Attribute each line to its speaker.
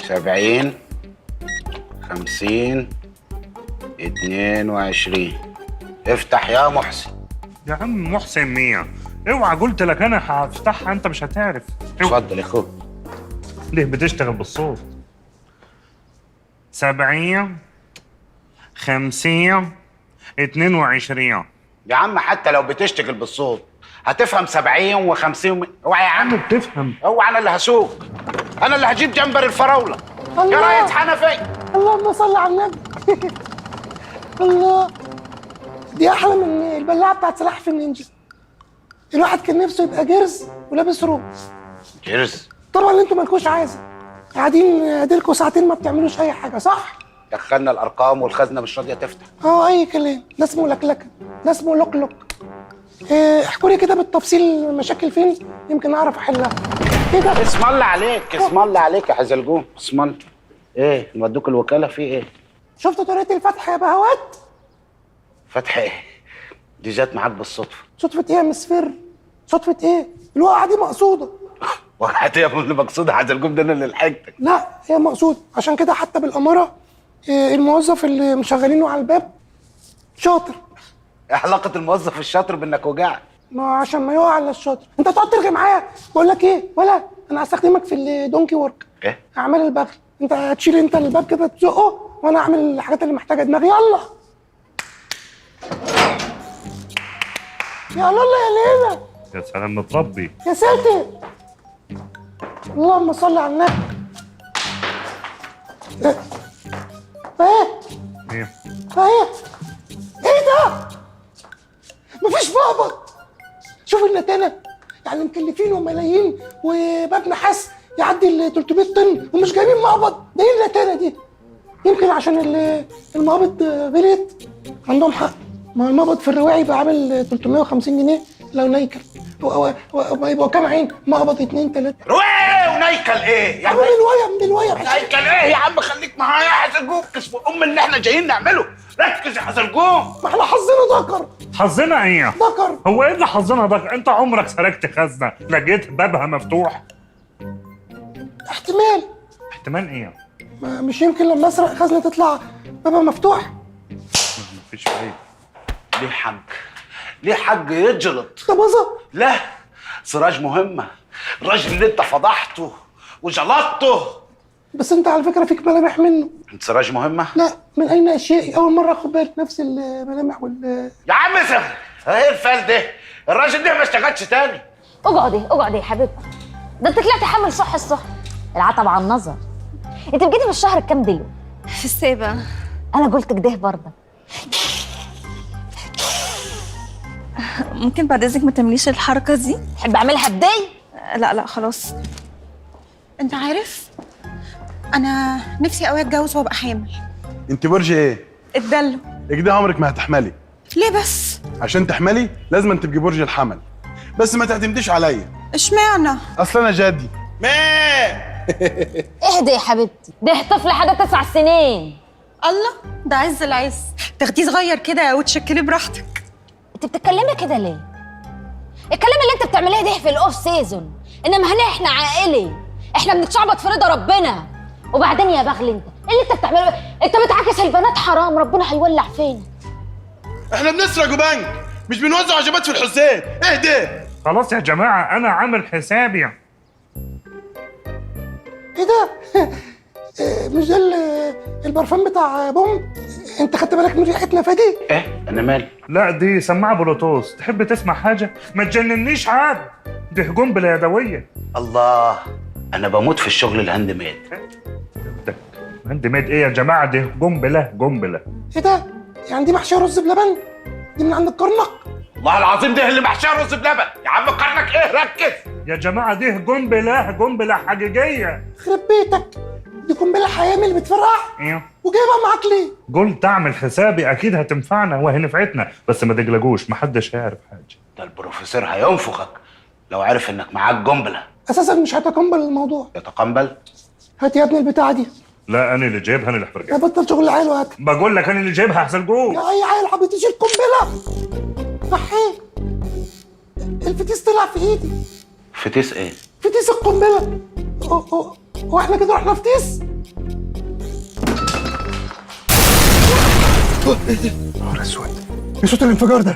Speaker 1: 70 50 22. افتح يا محسن.
Speaker 2: يا عم محسن مية، اوعى، قلت لك انا هفتحها، انت مش هتعرف. اوعى.
Speaker 1: اتفضل يا اخويا.
Speaker 2: ليه بتشتغل بالصوت؟ 70 50 22.
Speaker 1: يا عم حتى لو بتشتغل بالصوت هتفهم 70 و50 اوعى يا عم.
Speaker 2: بتفهم.
Speaker 1: اوعى، انا اللي هسوق، انا اللي هجيب جمبر الفراوله. يا
Speaker 3: الله.
Speaker 1: ريس حنفي.
Speaker 3: اللهم صل على النبي. الله، دي احلى من البلاعة بتاعت سلاحف النينجا. الواحد كان نفسه يبقى جرز ولابس روب.
Speaker 1: جرز؟
Speaker 3: طبعا انتوا مالكوش عايزه، قاعدين اديلكوا ساعتين ما بتعملوش اي حاجة، صح؟
Speaker 1: دخلنا الارقام والخزنه مش راضية تفتح.
Speaker 3: اه اي كلام، ده اسمه لكلكه، ده اسمه لوك. احكوا لي كده بالتفصيل المشاكل فين، يمكن اعرف احلها. ايه ده؟
Speaker 1: اسم الله عليك، اسم الله عليك يا حزلجوم، اسم الله. ايه نودوك الوكالة في ايه؟
Speaker 3: شفتوا طريقه الفتح يا بهوات؟
Speaker 1: فتح ايه؟ دي جت معاك بالصدفة.
Speaker 3: صدفة ايه يا مسفر؟ صدفة ايه؟ الوقعة دي مقصوده.
Speaker 1: وقعت يا ابن المقصود يا حزلجوم، ده انا اللي لحقتك.
Speaker 3: لا هي مقصود، عشان كده حتى بالاماره الموظف اللي مشغلينه على الباب شاطر.
Speaker 1: ايه علاقة الموظف الشاطر بانك وجعت؟
Speaker 3: ما عشان ما يقع على الشاطر. انت تقعد ترغي معايا. بقول لك ايه، ولا انا هستخدمك في ال donkey work.
Speaker 1: ايه؟
Speaker 3: اعمال البغل. انت هتشيل انت الباب كده تزقه، وانا اعمل الحاجات اللي محتاجه دماغي. يلا يا الله يا ليلى.
Speaker 2: يا سلام، متربي.
Speaker 3: يا ساتر، اللهم صل على النبي. ايه ايه؟
Speaker 2: ايه؟
Speaker 3: ايه ايه ده؟ مفيش مقبض. شوف النتانه، يعني مكلفينه ملايين وباب نحاس يعدي ال 300 طن ومش جايبين مقبض. ده ايه النتانه دي؟ يمكن عشان المقابض غليت. عندهم حق، ما المقبض في الرواعي يبقى عامل 350 جنيه لو نيكل. يبقوا كام عين؟ مقبض 2 3.
Speaker 1: رواية ونيكل ايه؟ يا
Speaker 3: عم بالويم بالويم.
Speaker 1: نيكل ايه يا عم؟ خليك معايا يا حزلجوم، اسم ام اللي احنا جايين نعمله. ركز يا حزلجوم.
Speaker 3: ما احنا حظنا ذكر.
Speaker 2: حظنا ايه؟
Speaker 3: ذكر.
Speaker 2: هو ايه اللي حظنا ده؟ انت عمرك سرقت خزنه لقيت بابها مفتوح؟
Speaker 3: احتمال.
Speaker 2: احتمال ايه؟
Speaker 3: ما مش يمكن لما اسرق خزنه تطلع بابها مفتوح.
Speaker 2: مفيش فايده.
Speaker 1: ليه حق، ليه حق يجلط؟
Speaker 3: ده باظه.
Speaker 1: لا سراج مهمة، الراجل اللي انت فضحته وجلطته.
Speaker 3: بس انت على فكرة فيك ملامح منه.
Speaker 1: انت سراج مهمة؟
Speaker 3: لا، من اين اشيائي؟ اول مرة اخد بالي نفس الملامح وال
Speaker 1: يا عم سهل، ايه الفال ده؟ الراجل ده ما اشتغلش تاني.
Speaker 4: اقعدي اقعدي يا حبيبتي، ده انت طلعتي حامل صح الصح. العتب على النظر. انت بجيتي في الشهر كام دلو؟
Speaker 5: في السابع.
Speaker 4: انا قلت كده برضه.
Speaker 5: ممكن بعد اذنك ما تعمليش الحركة دي؟
Speaker 4: تحب اعملها بدي؟
Speaker 5: لا لا خلاص.
Speaker 6: انت عارف انا نفسي قوي اتجوز وابقى حامل.
Speaker 7: انت برج ايه؟
Speaker 6: اتدلوا.
Speaker 7: كده عمرك ما هتحملي.
Speaker 6: ليه بس؟
Speaker 7: عشان تحملي لازم انت تبقي برج الحمل، بس ما تعتمديش عليا.
Speaker 6: اشمعنى؟
Speaker 7: اصل انا جدي. ما
Speaker 4: اهدي يا حبيبتي، ده طفل حاجة 9 سنين.
Speaker 6: الله، ده عز العز، تاخديه صغير كده وتشكليه براحتك.
Speaker 4: انت بتتكلمي كده ليه؟ الكلام اللي انت بتعمليه ده في ال off season، انما هنا احنا عائلي، احنا بنتشعبط في رضا ربنا. وبعدين يا بغل انت ايه اللي انت بتعمله؟ انت بتعاكس البنات، حرام، ربنا هيولع فينا.
Speaker 7: احنا بنسرق بنك، مش بنوزع وجبات في الحسين. اهدي.
Speaker 2: خلاص يا جماعة انا عامل حسابي.
Speaker 3: ايه ده؟ مش ده البرفان بتاع بوم؟ انت خدت بالك من ريحه نفادي؟
Speaker 1: ايه؟ انا مالي؟
Speaker 2: لا دي سماعه بلوتوث، تحب تسمع حاجة؟ ما تجننيش عاد، دي قنبلة يدوية.
Speaker 1: الله، انا بموت في الشغل ال handmade.
Speaker 2: ده handmade ايه يا جماعة؟ دي قنبلة قنبلة.
Speaker 3: ايه ده؟ يعني دي محشيه رز بلبن؟ دي من عند الكرنك؟
Speaker 1: والله العظيم ده اللي محشيه رز بلبن. يا عم قرنك ايه؟ ركز
Speaker 2: يا جماعة، دي قنبلة قنبلة حقيقية.
Speaker 3: خرب بيتك، دي قنبلة حيامي اللي بتفرقع.
Speaker 2: ايه؟
Speaker 3: وجايبها معاك ليه؟
Speaker 2: قلت اعمل حسابي، اكيد هتنفعنا وهي نفعتنا، بس ما تقلقوش محدش هيعرف حاجة.
Speaker 1: ده البروفيسور هينفخك لو عرف انك معاك قنبلة.
Speaker 3: اساسا مش هيتقبل الموضوع.
Speaker 1: يتقنبل؟
Speaker 3: هات يا ابني البتاعه دي.
Speaker 2: لا انا اللي جايبها، انا اللي
Speaker 3: يا
Speaker 2: هفرجها.
Speaker 3: بطل شغل العيال وهات.
Speaker 2: بقول لك انا اللي جايبها حزلجوم.
Speaker 3: يا اي عيل حبيبتي شيل قنبلة. صحيح الفتيس طلع في ايدي.
Speaker 1: فتيس ايه؟
Speaker 3: فتيس القنبلة. هو احنا كده رحنا فتيس؟ نهار اسود، ايه صوت الانفجار ده؟